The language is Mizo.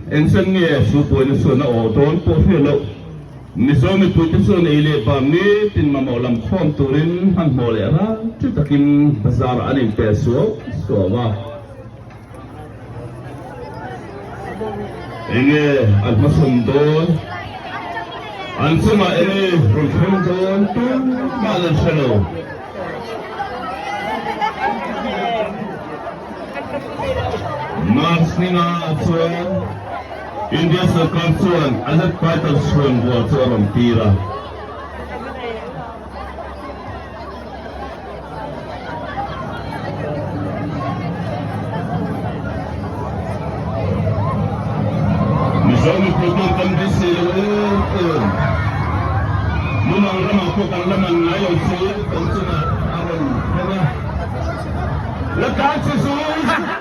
Engchen nge su buaina chuan a awh dawn pawh hriat loh. Mizo mipuite chuan ei leh bam nitin mamawh lam khawm turin hmanhmawh leh ral ṭi takin bazar ah an inpel suau suau a. Enge an hmasawn dawn? An chungah enge rawn thleng dawn tumah an hre lo. March ninga chuan India sorkar chuan Azad Fighter chhuan bual chu a rawn tir a. Mizo mipui ten kan beisei lo em em. Mumang ramah pawh kan la man ngai lo chu kan chungah a rawn thleng a. La tlan che zui!